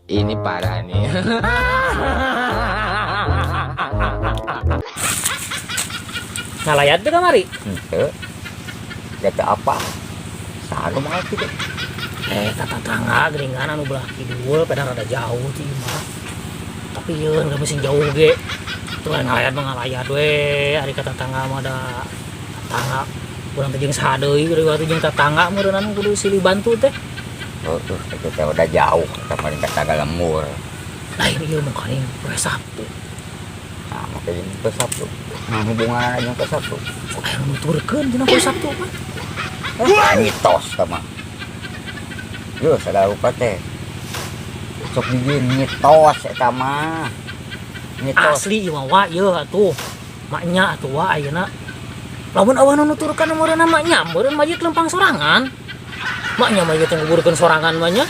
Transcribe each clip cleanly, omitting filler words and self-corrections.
Ini parah nih. Ngalayat teh kamari? Henteu. Gak apa. Saha nu maot kitu? Tetangga geuningan anu belah kidul pada rada jauh ti imah. Tapi yeun geus sing jauh ge. Tuh ngalayat mah ngalayat we, ari ka tetangga mah da tetangga urang teh jeung saha deui kudu jeung tetangga meureunnan kudu silih bantu teh. Oh, tuh, itu teh udah jauh, kita paling ka Taga Lembur. Lain ieu mah kaning poe Sabtu. Nah, makanya ke Sabtu. Nah, hubungan aja ke Sabtu. Sok aya nu nuturkeun dina poe Sabtu mah. Mitos sama. Yo, sadar lupa teh. Sok dijieun mitos eta mah. Mitos. Asli ieu mah wa ieu atuh. Maknya atuh wa ayeuna. Lamun eueuh nu nuturkeun meureunna maknya meureun mayit lempang sorangan. Maknya mayit yang nguburkeun sorangan mah nya.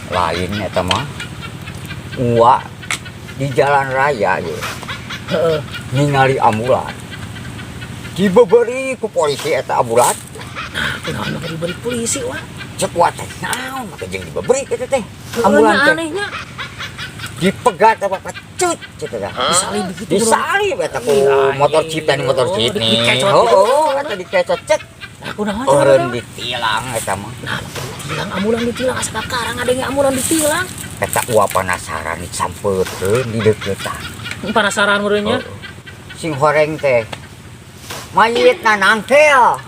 Lain eta mah. Uwa di jalan raya ye. Heeh. Ningali ambulan. Dibeberi ku polisi eta ambulan. Nah, kunaon mah diberi polisi wa? Cek wa teh naon make jeung dibeberi kitu teh. Ambulan teh. Anehnya. Dipegat apa kecut gitu dah. Disalib begitu. Disalib eta ku motor cip dan motor cip nih. Dikecot. Oh, eta dikecot cek. Nah, kunaon Eureun ditilang eta mah. Nah, ditilang ambulan ditilang asa kakarang ada yang ambulan ditilang. Eta uwa penasaran disampeurkeun di deuketan. Penasaran meureunnya. Sing horeng teh. Mayitna nangkel.